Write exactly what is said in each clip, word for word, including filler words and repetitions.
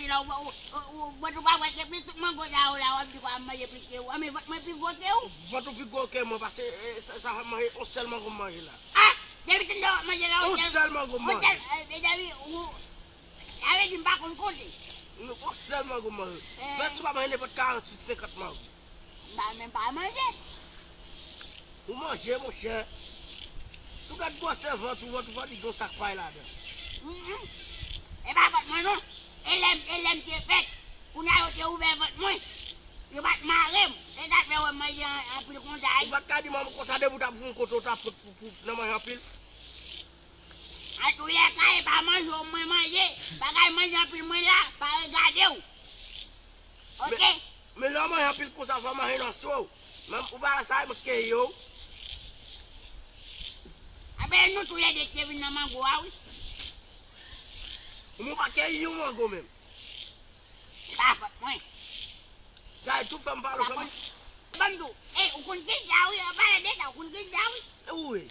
La, ou, ou, ou, ou, vant ou pa wè ke plis tout mango sa yo la, w ap di w ap manje plis ke ou. Anben, vant mwen pi gwo ke ou. Vant ou pi gwo ke mwen, paske, e, sa, sa fè manje, yon sèl mango m manje la. Ah! Depi tande w ap manje la, yon sèl mango m manje. Yon sèl, e, mezanmi, ou, sa vle di m pa konn konte. Non, yon sèl mango m manje. Eh. Vant ou pa manje nenpòt karanntuit, senkant mango. M pa menm pa manje. Ou manje, monchè. Ou gad gwosè vant ou, vant ou fò di gon sak pay ladan. Mm, mm. E pa vant mwen non. E lè m, e lè m te fèt, kounye a yo te ouvè vant mwen. Yo pa t mare m. E sa fè w wè m manje an, anpil konsa, wi. Ou pa t ka di manman konsa depi w t ap fè yon kote w t ap pot pou, pou, nan manje anpil. Antoulèka, e pa manje w mwen manje. Bagay manje anpil mwen la, pa regade w. Oke? Men, men lè w manje anpil konsa, fò w manje nan sou. Men ou pa sa, mwen keyi yo. Anben, nou toulède te vin nan mango a, wi. Ou mwen pa keyi yon mango menm. Se pa fòt mwen. Gade, tou fè m pale w kòman. Ban m di w, ey, ou konn kilti a wi, an palan de sa, ou konn kilti a wi. Wi.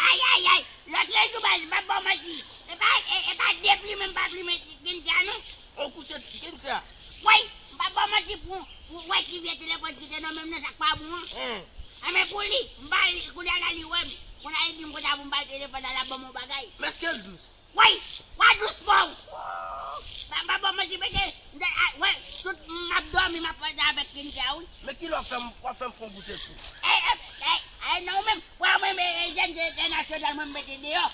Ay, ay, ay, lòt jou baz, m p ap ba w manti. E pa, e, e pa deplimen m pa plimen kilti a non. Ou koute kilti a? Wi, m p ap ba w manti pou, pou wè ti vye telefòn ki te nan men m nan sa k pa bon an. Hein. Anben pou li, m ba li, kounye a la li wè m. Kounye a li di m konsa pou m ba l telefòn la, l ap ban m yon bagay. Men èske l dous? Woy! Wa dous bò w! Pa, pa, pa, mwen ki mete, a, wè, tout m ap dòmi, m ap fè sa avèk Cynthia, wi. Men kilè w ap fè m, w ap fè m fè yon goute tou? Ey, ey, ey, ey, non, ou menm, wè, ou menm, e, e, jèn de entènasyonal, mwen, m mete deyò.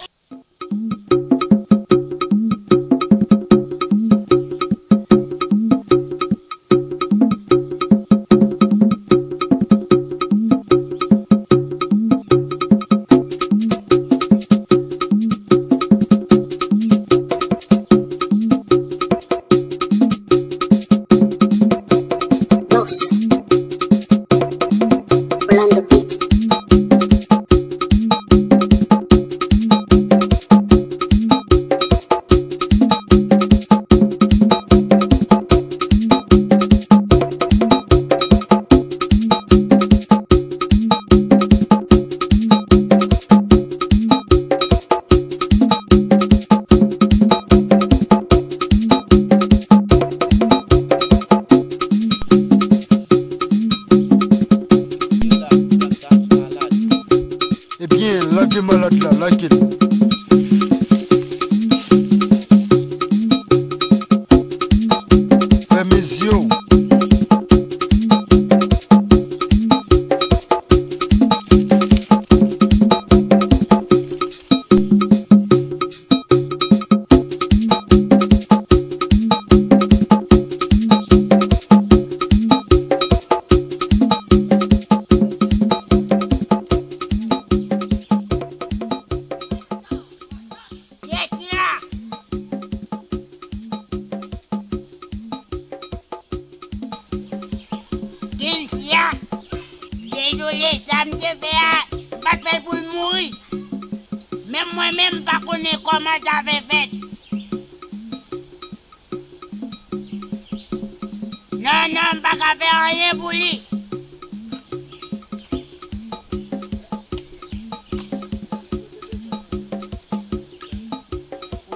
Dos. Rolando Beat. Ebyen, lage malad la, lage l. Fèmen zye w. Cynthia! Dezole, sa m te fè a, m pa t fè l pou l mouri. Menm mwen menm, m pa konnen kòman sa fè fèt. Non, non, m pa ka fè anyen pou li.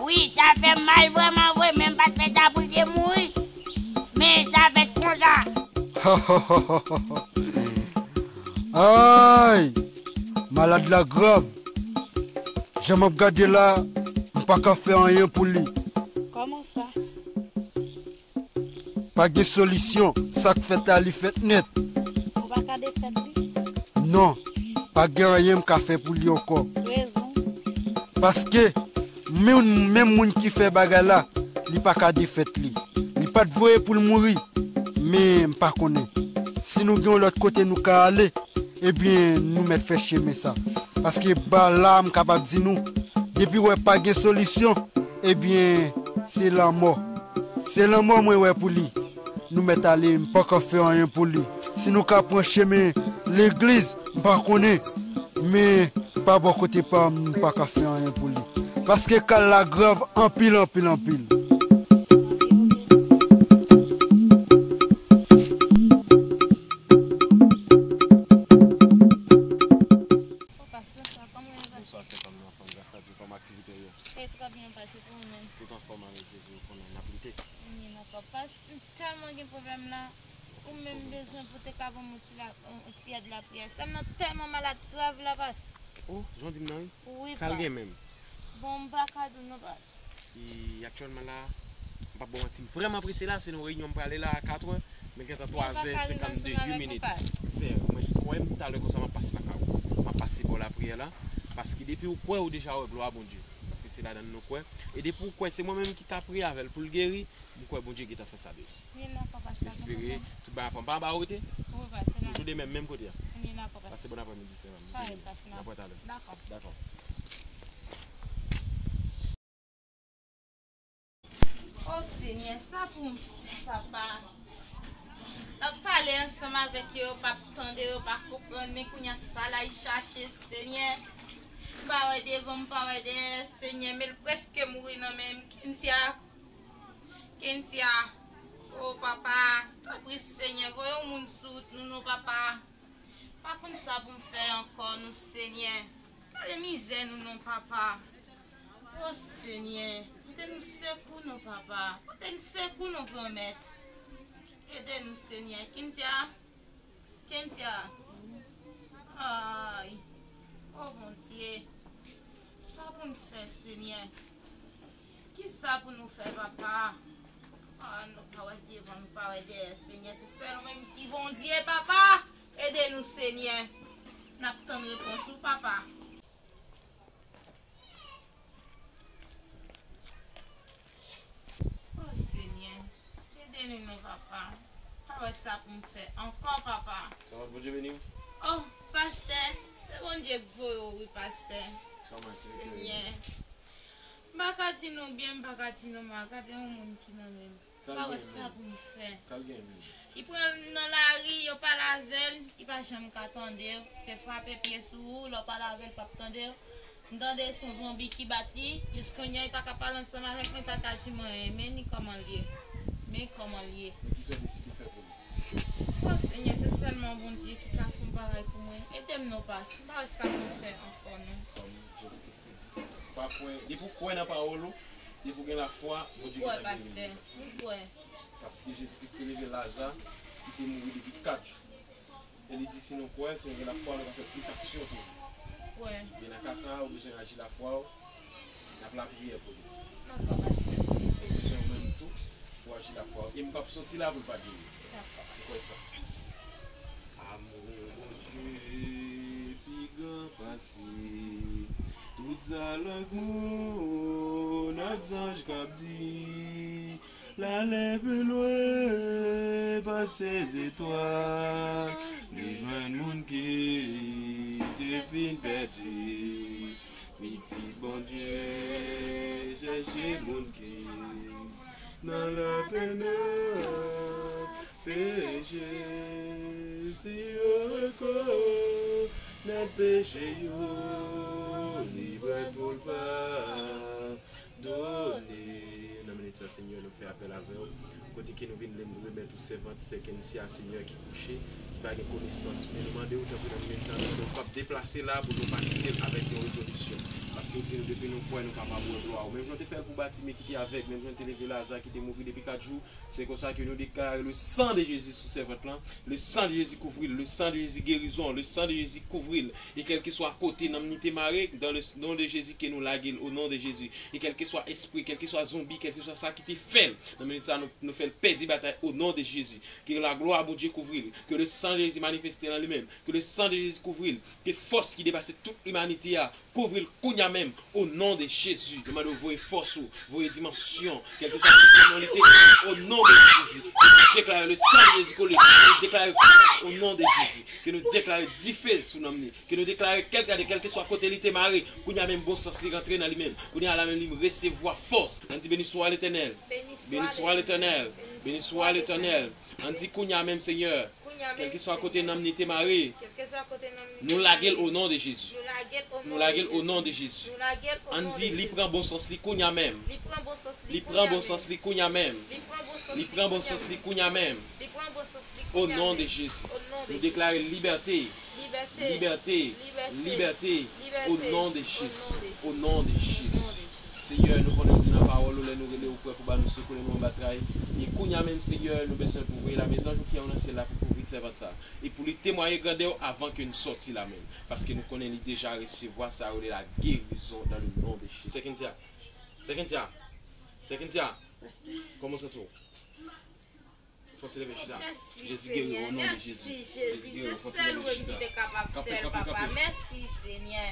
Wi, sa fè m mal vrèman vre, men m pa t fè sa pou l te mouri. Men sa fèt konsa. Ay! Malad la grav. Jan m ap gade la, m pa ka fè anyen pou li. Kòman sa? Pa gen solisyon, sa k fèt la, li fèt nèt. Ou pa ka defèt li? Non, pa gen anyen m ka fè pou li ankò. Rezon? Paske, menm, menm moun ki fè bagay la, li pa ka defèt li. Li pa t voye pou l mouri, men m pa konnen. Si nou gen yon lòt kote nou ka ale, ebyen, nou mèt fè chemen sa. Paske ba la, m kapab di nou, depi w wè pa gen solisyon, ebyen, se lanmò. Se lanmò mwen wè pou li. Nou mèt ale, m pa ka fè anyen pou li. Si nou ka pran chemen legliz, m pa konnen. Men, pa bò kote pa m, m pa ka fè anyen pou li. Paske ka l la grav anpil, anpil, anpil. Bonsoir, sè pa m, nan fòm, gras a Dye, kòman aktivite yo? E trè byen pase pou ou menm. Tout anfòm avèk Jezi, ou konnen, n ap lite. Wi, n ap La, yon ti èd lapriyè. Sè m nan tèlman malad grav la, pas. Oh, jan w di m nan, wi. Wi, pas. Sa l gen menm? Bon, m pa ka di w non, pas. E aktyèlman la, m p ap ba w manti, m vrèman prese la, se nan reyinyon m prale la a katrè, men gentan twazè senkannde uit minit. Sè, mwen kwè m talè konsa m ap pase lakay ou. M ap pase bò lapriyè la, paske depi w kwè, ou deja wè glwa Bondye. Paske se ladan l nou kwè. E depi w kwè, se mwen menm ki ka priye avè l pou l geri, m kwè Bondye gentan fè sa deja. M espere tout bagay anfòm. Pa anba ou rete? Wi, pas. Toujou de menm, menm kote a. Pase bon aprèmidi, sè m. N ap wè talè. Dakò. Dakò. O Senyè, sa pou m fè, papa? M ap pale ansanm avèk yo, yo p ap tande, yo pa konprann, men kounye a sa l al chache, Senyè. M pa wè devan, m pa wè dèyè, Senyè, men l prèske mouri nan men m. Kentia, Kentia, o papa, tanpri, Senyè, voye yon moun sou wout nou non, papa. Pa konn sa pou m fè ankò non, Senyè. Gade mizè nou non, papa. O Senyè, pote nou sekou non, papa. Pote n sekou non, Granmèt. Ede nou, Senyè. Kentia, Kentia. Ay. O Bondye. Sa pou n fè, Senyè? Kisa pou nou fè, papa? Ah, nou pa wè devan, nou pa wè dèyè, Senyè. Se sèl ou menm ki Bondye, papa. Ede nou, Senyè. N ap tann repons ou, papa. O Senyè, ede nou non, papa. Pa wè sa pou m fè ankò, papa. Sa va, Bondye beni w? Oh, pastè, se Bondye k voye w, wi, pastè. Senyè. M pa ka di nou byen, m pa ka di nou mal. Gade yon moun ki nan men m. Pa wè sa pou m fè. Li pran l nan lari, yo pale avè l, li pa janm ka tande w. Se frape pye sou ou, lè w pale avè l, li p ap tande w. M tande se yon zonbi ki bat li, jiskounya li pa ka pale ansanm avèk mwen, li pa ka di mwen anyen, men ni kòman l ye. Men kòman l ye. Men kisa w deside fè pou li? O Senyè, se sèlman Bondye ki ka fè yon bagay pou mwen. Ede m non, pas. M pa wè sa pou m fè ankò non. Kòm Jezi Kris te di, pa kwè, depi w kwè nan pawòl ou, depi w gen lafwa, Bondye gentan gen li. M kwè, pastè. M kwè. Paske Jezi Kris te leve Laza, ki te mouri depi kat jou. E li di, si nou kwè, si nou gen lafwa, nou ka fè plis aksyon toujou. Kwè. Men nan ka sa a, ou bezwen aji lafwa w, n ap lapriyè pou li. Dakò, pastè. Ou bezwen ou menm tou, pou aji lafwa w. E m p ap soti la pou l pa geri. Dakò, pastè. Ou kwè sa? Amou Bondye pi gran pase tout sa lang moun ak zanj k ap di. L ale pi lwen pase zetwal, li jwenn moun ki te fin pèdi. Pitit Bondye chèche moun ki nan lapenn ak peche. Si yo rekonèt peche yo, li prè pou l pa done. Nan minit sa, Senyè, nou fè apèl avè w. Kote ke nou vin, nou remèt ou sèvant, sè Kensia, Senyè, ki kouche, ki pa gen konesans. Men nou mande w, tanpri, nan minit sa, nou mande w, p ap deplase la pou nou pa kite l avèk yon rezolisyon. Paske w di nou, depi nou kwè, nou kapab wè glwa w. Menm jan w te fè l pou Batime ki te avèg, menm jan w te leve Laza ki te mouri depi kat jou, se konsa ke nou deklare le sang de Jésus sou sèvant lan. Le sang de Jésus kouvri l. Le sang de Jésus guérison. Le sang de Jésus kouvri l. E kèlkeswa kote nanm ni te mare, dans le nom de Jésus, ke nou lage l au nom de Jésus. E kèlkeswa espri, kèlkeswa zonbi, kèlkeswa sa ki te fè l, nan minit sa, nou, nou fè l pèdi batay au nom de Jésus. Ke la glwa Bondye kouvri l. Ke le sang de Jésus manifeste nan li menm. Ke le sang de Jésus kouvri l. Ke fòs ki depase tout limanite a kouvri l kounye a menm, au nom de Jésus. Nou mande w voye fòs ou, voye dimansyon, kèlkeswa kote li te, au nom de Jésus. Ke nou deklare le sang de Jésus kole, ke nou deklare fòs au nom de Jésus. Ke nou deklare dife sou nanm li. Ke nou deklare kèl, gade, kèlkeswa kote li te mare, kounye a menm bon sans li rantre nan li menm. Kounye a la menm li resevwa fòs. Ann di, béni soit l'Éternel. Béni soit l'Éternel. Béni soit l'Éternel. Ann di, kounye a menm, Senyè, kèlkeswa kote nanm ni te mare, nou lage l au nom de Jésus. Nou lage l au nom de Jésus. Ann di, li pran bon sans li kounye a menm. Li pran bon sans li kounye a menm. Li pran bon sans li kounye a menm. Au nom de Jésus. Nou deklare libète. Libète. Libète. Au nom de Jésus. Au nom de Jésus. Senyè, nou konnen w di nan pawòl ou, lè nou rele ou prè pou ba nou sekou lè nou anba tray. E kounye a menm, Senyè, nou bezwen pou voye lame zanj ou ki an nan syèl la pou kouvri Sèvant sa. E pou li temwaye grandè w avan ke n sòti la menm. Paske nou konnen li deja resevwa sa yo rele la gerizon dans le nom de Jésus. Sè Kentia. Sè Kentia. Sè Kentia. Kòman w santi w? Fò w ti leve chita. Jezi geri w o non de Jezi. Jezi geri w, fò w ti leve chita. Kanpe, kanpe, kanpe. Mèsi, Senyè.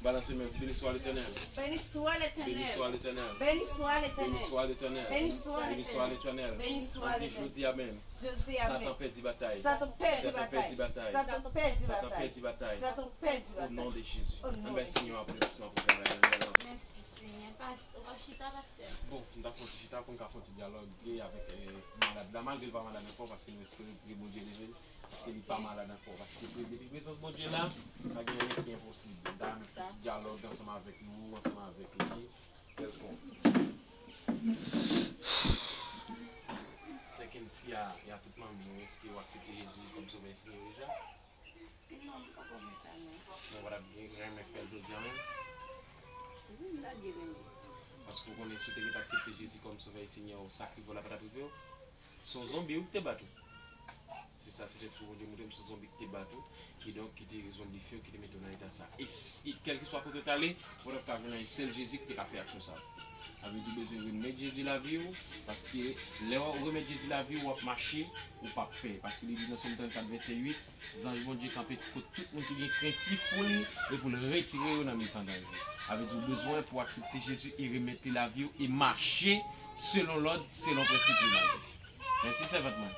Balanse men w, di, Béni soit l'Éternel. Béni soit l'Éternel. Béni soit l'Éternel. Béni soit l'Éternel. Béni soit l'Éternel. Béni soit l'Éternel. Béni soit l'Éternel. Ann di, jodi a menm, Jodi a menm, Satan pèdi batay. Satan pèdi batay. Satan pèdi batay. Satan pèdi batay. Satan pèdi batay. O non de Jezi. O non de Jezi. Ann bay Senyè yon aplodisman pou travay nan nan. Mèsi, Senyè. Pas-, w ap chita, pastè? Bon, m ta fè yon ti chita pou n ka fè yon ti dyalòg avèk, eh, malad la, malgre l pa malad ankò, paske nou espere ke Bondye leve l, paske li pa malad ankò. Paske pre-, depi prezans Bondye la, pa gen anyen ki enposib. M ta renmen fè yon ti dyalòg ansanm avèk nou, ansanm avèk li. Kèlkonk. Sè Kensia, e a tout manmi w, èske w aksepte Jezi kòm Sovè e Senyè w deja? Non, m poko fè sa, non. Men w pa t ap gen renmen fè l jodi a menm? Wi, m ta byen renmen. Paske w konnen, si w te gentan aksepte Jezi kòm Sovè e Senyè w, sa k rive w la pa t ap rive w. Se yon zonbi, wi, ki te bat ou. Se sa, Sentespri Bondye montre m, se yon zonbi ki te bat ou. Kidonk, ki te zonbifye w, ki te mete w nan eta sa. E, s-, e kèlkeswa kote w t ale, ou pa t ap ka jwenn yon sèl Jezi ki te ka fè aksyon sa. Sa vle di w bezwen remèt Jezi lavi w, paske lè w remèt Jezi lavi w, w ap mache, ou p ap pè. Paske li di nan Sòm trannkat, vèsè uit, zanj Bondye kanpe kot tout moun ki gen krentif pou li, e pou l retire yo nan mitan danje. Sa vle di w bezwen pou w aksepte Jezi e remèt li lavi w e mache selon lòd, selon prensip li ba nou. Mèsi, sèvant mwen.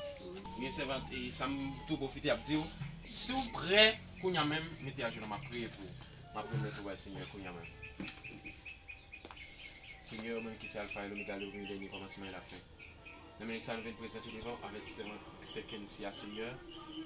Ebyen, sèvant, e sa m tou pwofite ap di w, si w prè, kounye a menm, mete ajenou, m ap priye pou ou. M ap remèt ou bay Senyè kounye a menm. Senyè, ou menm ki se Alfa e Lomega, le premye, dènye, kòmansman e lafen. Nan minit sa, nou vin prezante w devan w avèk sèvant, sè Kensia, Senyè.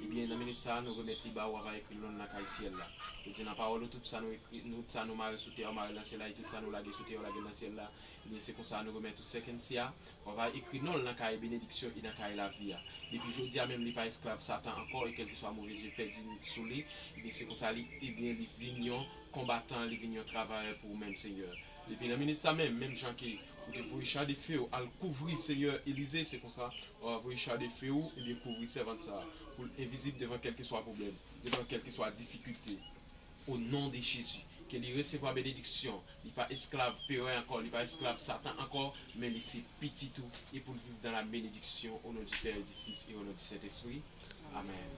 Ebyen, nan minit sa, nou remèt li ba ou, w ava ekri non l nan kay syèl la. Ou di nan pawòl ou, tout sa nou ekri, nou, sa nou mare sou tè a, ou mare l nan syèl la, e tout sa nou lage sou tè a, ou lage l nan syèl la. Ebyen, se konsa nou remèt ou sè Kensia, w ava ekri non l nan kay benediksyon e nan kay lavi a. Depi jodi a menm, li pa esklav Satan ankò, e kèlkeswa move je pèdi sou li, ebyen, se konsa li, ebyen, li vin yon konbatan, li vin yon travayè pou ou menm, Senyè. Epi nan minit sa menm, menm jan ke ou te voye cha de fe w al kouvri Senyè Elize, se konsa w a voye cha de fe ou, ebyen, kouvri sèvant sa a, pou l envizib devan kèlkeswa pwoblèm, devan kèlkeswa difikilte. O non de Jezi, ke li resevwa benediksyon, li pa esklav peren ankò, li pa esklav Satan ankò, men li se pitit ou, e pou l viv dans la bénédiction, au nom du Père et du Fils et au nom du Saint-Esprit. Amèn.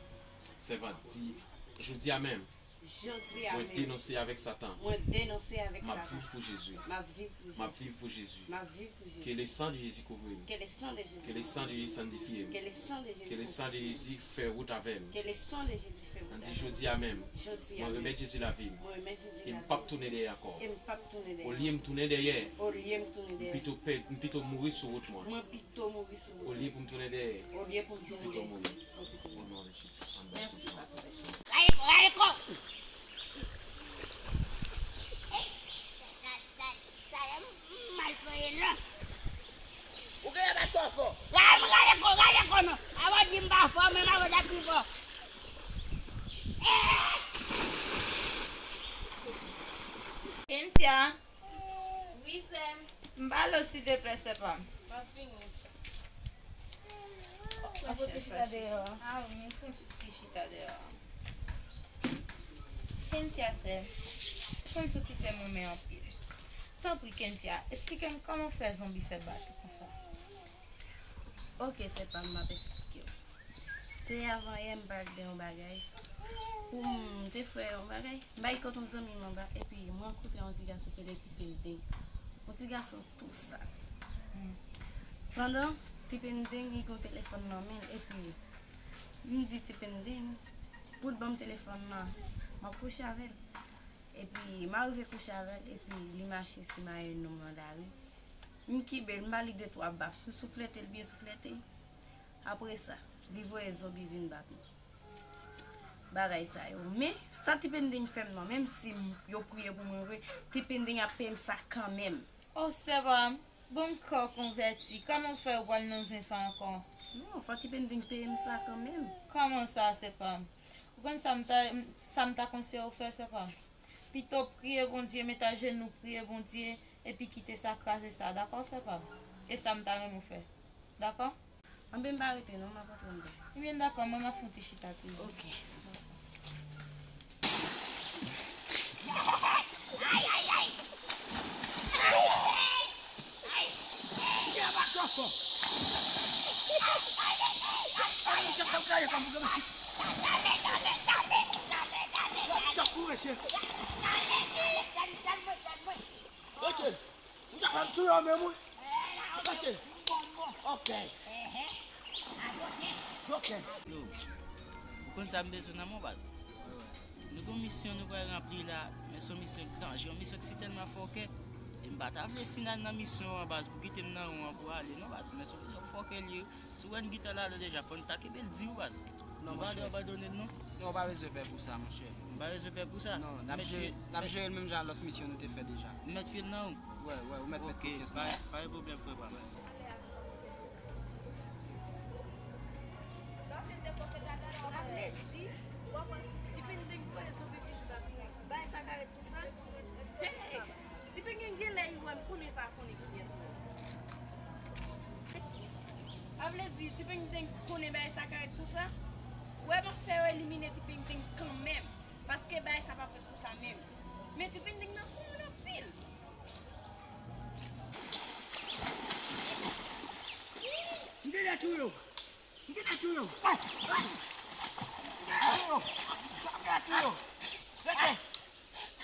Sèvant, di, jodi a menm, Jodi a menm, mwen denonse avèk Satan. Mwen denonse avèk Satan. M ap viv pou Jezi. M ap viv pou Jezi. M ap viv pou Jezi. M ap viv pou Jezi. Que le sang de Jésus couvre m. Que le sang de Jésus couvre m. Que le sang de Jésus sanctifie m. Que le sang de Jésus sanctifie m. Que le sang de Jésus fè wout avè m. Que le sang de Jésus fè wout avè m. Ann di, jodi a menm, jodi a menm, mwen remèt Jezi lavi m. Mwen remèt Jezi lavi m. E m p ap tounen dèyè ankò. E m p ap tounen dèyè ankò. Olye m tounen dèyè, olye m tounen dèyè, m pito pè-, m pito mouri sou wout mwen. Mwen pito mouri sou wout mwen. Olye pou m tounen dèyè, olye pou m tounen dèyè, m pito mouri. O non de Jezi. Mèsi, pastè. Rale kò, rale kò. Ou genlè pa twò fò. Rale, rale kò, rale kò non. Avan di m pa fò, menm avan di ap pi fò. Kentia. Wi, sè m. M pale w, silteplè, sè pa m. M ap vini. Ou fout chita deyò a? A wi, m fout chita deyò a. Kentia, sè m, konn sou ti sè m renmen anpil. Tanpri, Kentia, esplike m kòman w fè zonbi fè bat ou konsa. Ok, sè pa m, m ap esplike w. Se avan yè m pale de yon bagay. Pou m te fè yon bagay, m bay kont yon zanmi m anba, epi m rankontre yon ti gason ki rele Ti Pendeng. Yon ti gason tou sal. Pandan Ti Pendeng li gen yon telefòn nan men l, epi m di Ti Pendeng pou l ban m telefòn nan, m ap kouche avè l. Epi m arive kouche avè l, epi li mache simaye non m nan lari. M kenbe l, m ba li de twa baf, m souflete l byen souflete. Apre sa, li voye zonbi vin bat mwen. Bagay sa yo. Men, sa Ti Pendeng fè m nan, menm si m, yo priye pou mwen vre, Ti Pendeng ap peye m sa kanmenm. O, sè pa m, bon, m kwè w konvèti. Kòman w fè w pral nan zen sa ankò? Non, fò Ti Pendeng peye m sa kanmenm. Kòman sa, sè pa m? Ou konn sa m ta, sa m ta konseye w fè, sè pa m? Pito priye Bondye, met ajenou, priye Bondye, epi kite sa kraze sa, dakò, sè pa m? E sa m ta renmen w fè. Dakò? Anben, m pa rete non, m ap antre anndan. Ebyen, dakò, mwen m ap fè yon ti chita tou. Ok. Ok. Ou ta pral touye w menm, wi. Ok. Ok. Ok. Yo, ou konn sa m bezwen nan men w, baz? Nou gon misyon nou pral ranpli la, men se yon misyon ki danje, yon misyon ki si tèlman fòkè. E m pa ta vle si n al nan misyon an, baz, pou kite m nan won an pou ale, non, baz, men se yon misyon fòkè l ye. Si w wè n gentan ladan deja, fò n ta kenbe l di w, baz. Non, monchè. Nou pa dwe abandone l, non. Non, ou pa bezwen pè pou sa, monchè. M pa bezwen pè pou sa. Non, n ap jere, n ap jere l menm jan ak lòt misyon nou te fè deja. M mèt fye l nan ou? Wè, wè, ou mèt met konfyans nan mwen. Ok, pa gen pwoblèm, frè pa m. Sa vle di, w ap wè Ti Pendeng voye sou pitit bagay sa ka ret konsa? Hey! Ti Pendeng gen lè li wè m konnen pa konnen kiyès mwen. Sa vle di, Ti Pendeng konnen bagay sa ka ret konsa? Wè, m ap fè yo elimine Ti Pendeng kanmenm. Paske bagay sa p ap ret konsa menm. Men Ti Pendeng nan sou moun anpil. M gentan touye w. M gentan touye w. M gentan touye w. M gentan touye w. Rete.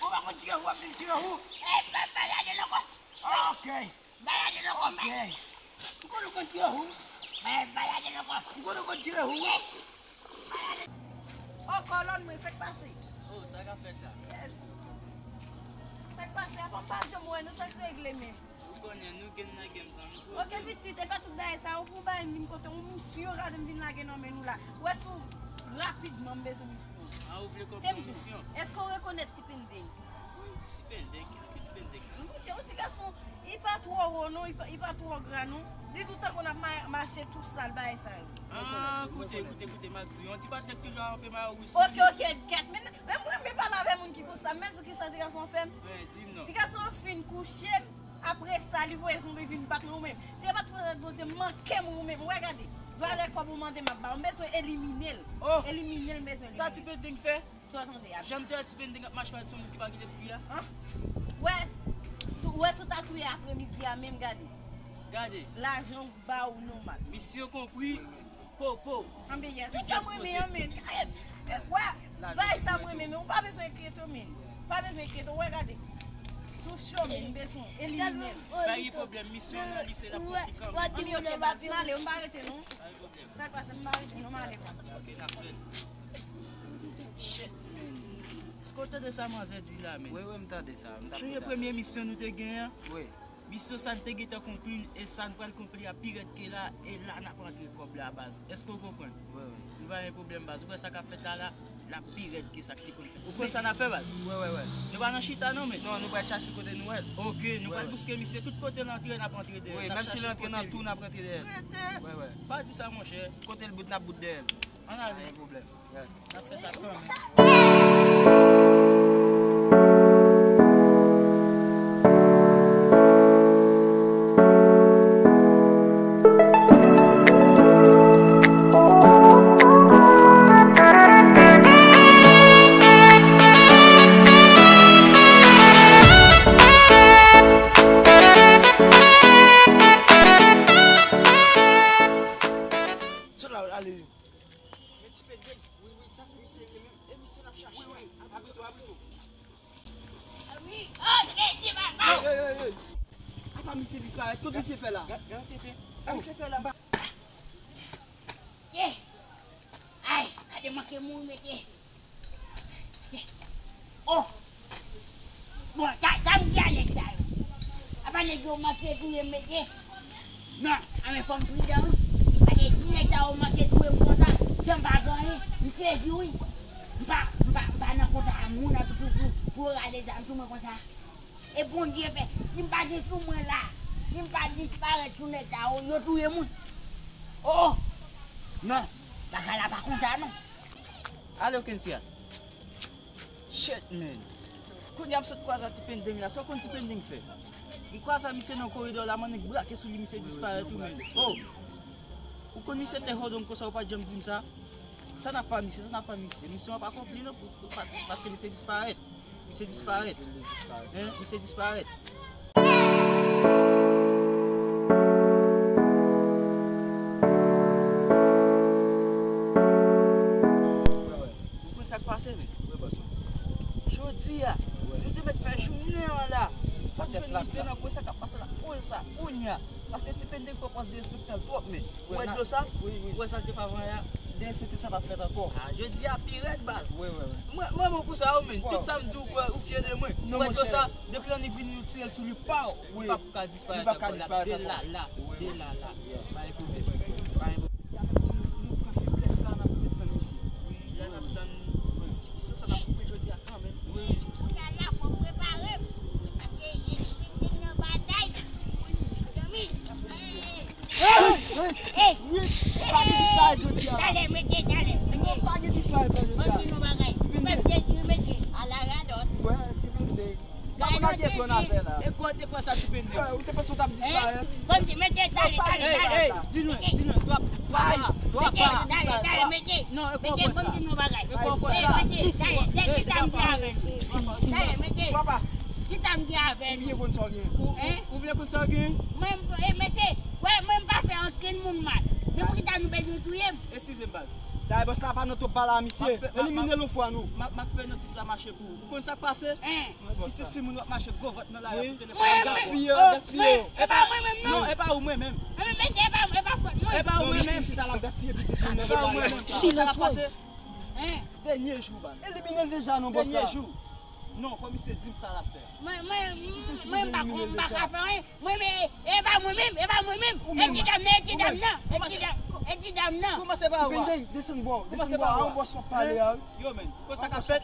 Ou pa konn tire ou, w ap vin tire ou. Ey, pa, pa gade lòkò. Ok. Ba gade lòkò. Ok. M konn ou konn tire ou. Ba, ba gade lòkò. M konn ou konn tire ou. Oh, kòlòn mwen, sa k pase? Oh, sa k ap fèt la? Yes. Sa k pase? Apa m pa janm wè nou, sa k regle menm? Ou konnen, nou gen nan game sa, nou poze. Ok, pitit, e pa tout bagay sa, ou pou bay m vin kote yon misyon, gade m vin lage nan men nou la. Ou wè sou rapidman m bezwen misyon. Ah, ou vle konprann misyon? Èske w rekonèt Ti Pendeng? Ti Pendeng? Kiyès ki Ti Pendeng la? Monchè, yon ti gason, li pa twò wo non, li pa, li pa twò gra non. Li toutan konn ap ma-, mache tou sal bagay sa yo. Ah, koute, koute, koute, m ap di w, yon ti patnè k toujou ap anpe mayo wousi. Ok, ok, kèt, men, men mwen renmen pale avè moun ki konsa, men di w kisa ti gason an fè m. Wen, di m non. Ti gason an fin kouche m, apre sa, li voye zonbi vin bat mwen ou menm. Si se pa t fòs Bondye, manke m ou menm. Wè, gade, valè kòb ou mande m ap ba w. M bezwen elimine l. Oh! Elimine l, m bezwen elimine l. Sa Ti Pendeng fè? Sa w tande a? Janm te wè Ti Pendeng ap mache pale de yon moun ki pa gen lespri a? An? Wè, sou, wè sou ta touye apremidi a menm, gade. Gade. Lajan w ba w nòmal. Misyon konpri. Po, po. Anben, yes. Tout yes poze. Anben, wè, bay sa m renmen, men ou pa bezwen enkyete w, men. Ou pa bezwen enkyete w, wè, gade. Sou cho, men, m bezwen elimine l. Pa gen pwoblèm, misyon nan li se la pou li kanpe. Anben, ok, baz, m ale, m pa rete, non. Pa gen pwoblèm. Sa k pase, m pa rete, non, m ale, baz. Ok, n ap fè l. Shit, man. Èske w tande sa manzè di la, man? Wi, wi, m tande sa. M t ap koute. Sonje premye misyon nou te genyen an? Wi. Misyon sa n te gentan konpli, e sa n pral konpli a pi rèd ke la, e la n ap rantre kòb la, baz. Èske w konprann? Wi, wi. Nou pa gen pwoblèm, baz. Ou wè sa k ap fèt la, la? L ap pi rèd ke sa k te konn fèt. Ou konn sa n ap fè, baz? Wi, wi, wi. Nou pa nan chita, non, men. Non, nou pral chache kote nou wè l. Ok, nou pral bouske misye tout kote l antre, n ap antre dèyè l. Wi, wi. Menm si l antre nan twou, n ap rantre dèyè l. Rete! Wi, wi. Pa di sa, monchè. Kote l bout, n ap bout dèyè l. Ann ale. Pa gen pwoblèm. Yes. N ap fè sa kanmenm. Sot la, ale. Men Ti Pendeng. Wi, wi, sa se misye li menm. E misye n ap chache. Wi, wi. Abrite w, abrite w. Wi, oh, Jezi, papa. Hey, hey, hey, hey. Apa misye disparèt? Kot misye fè la? Gad, gad tete. Sa misye fè la? Ye. Ay, gade manke mouri, mesye. Oh! Bon, sa, sa m di a nèg sa yo. Apa nèg yo manke touye m, mesye? Non, a men fò m pridan, wi. Paske si nèg sa yo manke touye m konsa, jan m pa gen anyen, m sezi, wi. M pa, m pa, m pa nan kontak ak moun nan pou, pou, pou, pou yo rale zam sou mwen konsa. E Bondye fè, si m pa gen sou mwen la, si m pa disparèt sou nèg sa yo, yo touye m, wi. Oh! Non, bagay la pa konsa, non. Ale, Okensia. Shit, man. Kounye a m sot kwaze ak Ti Pendeng la. Sa w konn Ti Pendeng fè? M kwaze ak misye nan koridò la, m annik brake sou li, misye disparèt tou, man. Oh! Ou konn misye te hodong konsa, ou pa t janm di m sa? Sa n ap fè misye, sa n ap fè misye? Misyon an pa konpli non, pou, pou, pa- paske misye disparèt. Misye disparèt. Hein? Misye disparèt. Ou konn sa k pase, men? Jodi a, nou te mèt fè jounen an la. Fòk jwenn misye nan kwen sa k ap pase la. Kwen sa, kounye a. Paske Ti Pendeng pran pòz derespektan l twòp, men. Ou wè Dlo sa? Ou wè sa l te fè avan yè a? Derespektan sa p ap fèt ankò. Ah, jodi a pi rèd, baz. Mwen, mwen, mwen pou sa, wi, men. Tout sa m di w, kwè, ou fyè de mwen. Ou wè Dlo sa? Depi l annik vini, nou tire l sou li, paw. Li p ap ka disparèt ankò. De la la. De la la. Pa gen pwoblèm. Pa gen pwoblèm. Nou pran feblès la, n ap ret tann misye. Wi, la n ap tann. Misyon sa n ap koupe jodi a kanmenm. Kounye a la, fò m prepare m. Paske, e, Ti Pendeng nan batay. Zanmi, e, e, e, talè, mete, talè, mete. Ban m di nou bagay. Fè m te di mete. Ala radòt. Gade yon afè la. E kote kwa sa Ti Pendeng? Ou te panse w t ap disparèt? Ban m di, mete, talè, talè, talè. Di nou, di nou, twa, twa, twa, twa. Mete, talè, talè, mete. Non, e kwa kwa sa? Ban m di nou bagay. E kwa kwa sa? Mete, talè, talè, ki sa m gen avè l? Talè, mete. Ki sa m gen avè l? Ou vle konn sa w gen? Ou vle konn sa w gen? Mwen, m, e, mete. Wè, mwen, m pa fè ankenn moun mal. Men poukisa nou bezwen touye m? Eskize m, baz. Dayè, bòs la pa nan twòp pale a misye. Elimine l yon fwa, non. M ap, m ap fè notis la mache pou ou. Ou konn sa k pase? Pitit fi moun w ap mache gwo vant nan lari a pou telefòn. Gaspiye, gaspiye. E pa mwen menm, non. Non, e pa ou mwen menm. Mwen menm, e pa, e pa fòt mwen. E pa ou mwen menm. Chita la gaspiye pitit moun nan lari a. Silans, mwen. Dènye jou, baz. Elimine l deja, non, bòs la. Dènye jou. Non, fò misye di m sa l ap fè. Mwen, mwen, mwen, m pa konn, m pa ka fè anyen. Mwen, men, e pa mwen menm, e pa mwen menm. E ti dam nan, e ti dam nan, e ti dam, e ti dam nan. Kòmanse pa ou a. Ti Pendeng, desann vwa w, desann vwa w. An bòs w ap pale a, wi. Yo, men, konn sa k ap fèt?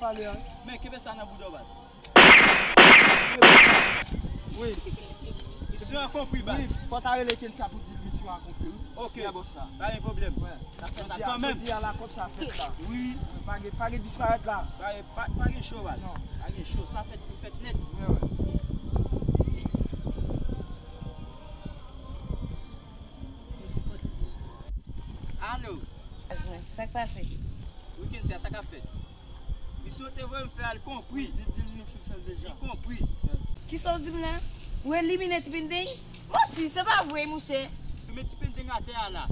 Men, kenbe sa nan bouda w, baz. Wi. Misyon akonpli, baz. Wi, fò ta rele Kensa pou di l misyon akonpli, wi. Ok. Bòs la. Pa gen pwoblèm. N ap fè sa kanmenm. Jodi a la, kòb sa fèt la. Wi. Pa gen, pa gen disparèt la. Pa gen, pa, pa gen cho, baz. Non. Pa gen cho. Sa fèt pou fèt nèt. Wi, wi. Alo. Sa k pase? Wi, Kensa, sa k ap fèt? Misyon te voye m fè a, l konpri. Di, di l nou fin fè l deja. Li konpri. Kisa w di m la? Ou elimine Ti Pendeng? Manti, se pa vre, mouche. Ou met Ti Pendeng atè a la.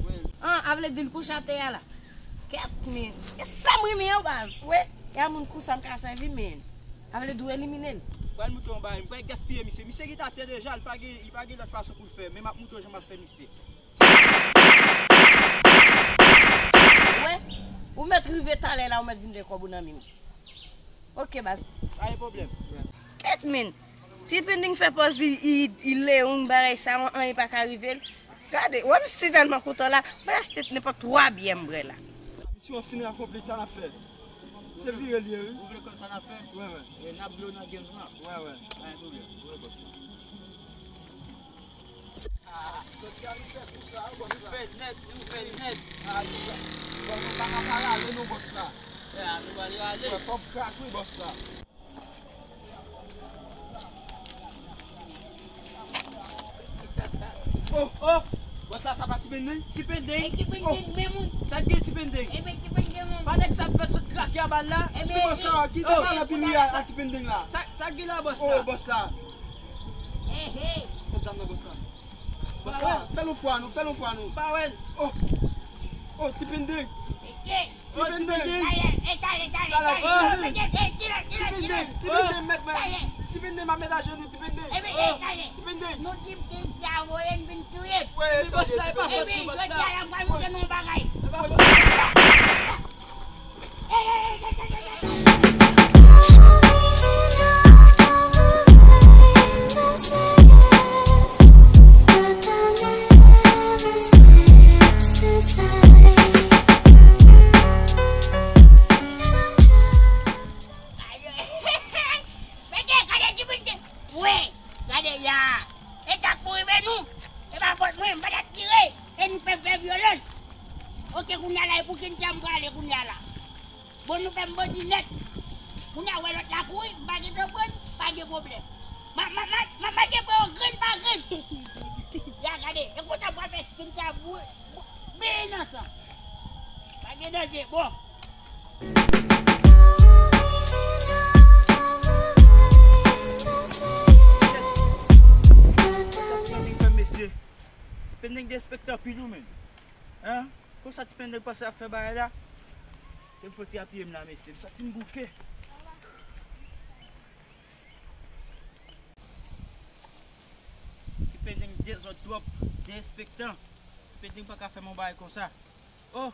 An, a vle di l kouche atè a la. Kèt, men. E sa m renmen an, baz. Wi. E a moun kou sa m ka sèvi, men. A vle di w elimine l. Pral moutre yon bagay. M pral gaspiye misye. Misye ki t atè deja, li pa gen, li pa gen lòt fason pou l fè. Men m ap moutre w jan m ap fè misye. Wè, ou mèt rive talè la, ou mèt vin de kòb ou nan men m. Ok, baz. Pa gen pwoblèm. Kèt, men. Ti Pendeng fè pòz li, li, li leyon, bagay sa, anyen pa ka rive l. Gade, wè m si tèlman kontan la, m pral achte nenpòt twa byè m bwè la. Misyon an fini akonpli, sa n ap fè? Se vire l ye, wi. Ou vle konn sa n ap fè? Wè, wè. E, n ap blow nan games lan. Wè, wè. Pa gen pwoblèm. Wè, bòs la. Ah, jodi a nou fè kou sa, bòs la. Nou fè nèt, nou fè nèt. Ah, nou fè. Bon, nou pa ka pa rale non, bòs la. Ya, nou pral rale. Wè, fòk krak wi, bòs la. Oh, oh! Bòs la, sa pa Ti Pendeng? Ti Pendeng? E Ti Pendeng, oh, men moun. Sa k gen Ti Pendeng? E men Ti Pendeng, men moun. Pa nèg sa ap fè sot krake a bal la? E men, bòs la, ki te mal anpil wi a, a Ti Pendeng la. Sa, sa k gen la, bòs la? Oh, bòs la. Ehe. Kot zam nan, bòs la? Bòs la, fè l yon fwa non, fè l yon fwa non. Pa wè l. Oh. Oh, Ti Pendeng. Ti Pendeng. Ti Pendeng. Ti Pendeng, mèt mwen. Ti Pendeng, m ap met ajenou, Ti Pendeng. Ti Pendeng. Nou di m ki sa voye n vin touye. Wè, bòs la, e pa fòt nou, bòs la. Jodi a la, m pral montre nou yon bagay. E pa fòt nou. Mete, gade Ti Pendeng. Wi, gade ya. E sa k pou rive nou. E pa fòt mwen, m pa t ap tire. E nou fè m fè vyolans. Oke, kounye a la, e pou Kensa m prale kounye a la. Bon, nou fè m bandi nèt. Kounye a, wè lòt la kouri, m pa gen tan pran, pa gen pwoblèm. Ma, ma, ma, ma, mache pran yo grenn pa grenn. Ya, gade, e konsa pou fè Kensa boure. Vini nan sa. Pa gen danje, bon. Sa ti Pendeng fè, mesye. Ti Pendeng derespektan anpil wi menm. Hein? Konsa ti Pendeng panse ap fè bagay la? Ke m fò ti apiye m la, mesye. M santi m bouke. Ti Pendeng dezòd twòp, derespektan. Ti Pendeng pa ka fè m yon bagay konsa. Oh,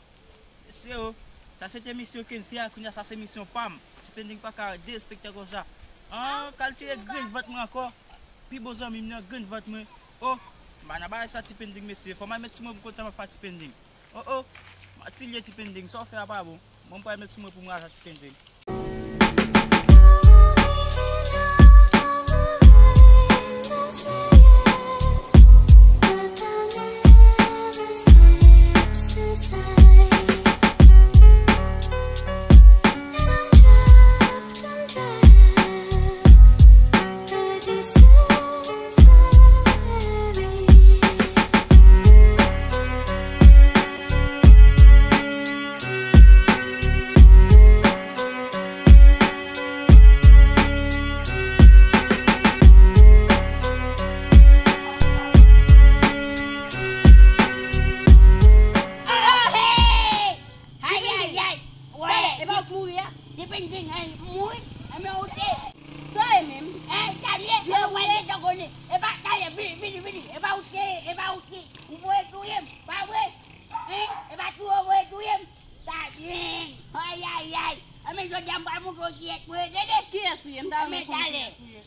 mesye, oh. Sa se te misyon Kensia, kounye a sa se misyon pa m. Ti Pendeng pa ka derespektan konsa. Ah, kalkile grenn vant mwen ankò. Pi bon zanmi m nan grenn vant mwen. Oh, m pa nan bagay sa Ti Pendeng, mesye. Fò m al met sou mwen pou m konn sa m ap fè a Ti Pendeng. Oh, oh. Matilye Ti Pendeng, sa w fè a pa bon. Mwen m pral met sou mwen pou m raje a Ti Pendeng. Ayayay! Wè, e pa w k mouri a? Depi n te gen mouri, e men ou te. Sa e menm? Ay, Danie, e wè, gentan konnen. E pa, Danie, vini, vini, vini. E pa ou se, e pa ou se, ou voye touye m, pa vre? Hein? E pa tou ou voye touye m? Danie, ayayay. E men jodi a m pral montre w kiyès mwen ye, tande? Kiyès ou ye? M ta renmen konnen kiyès ou ye.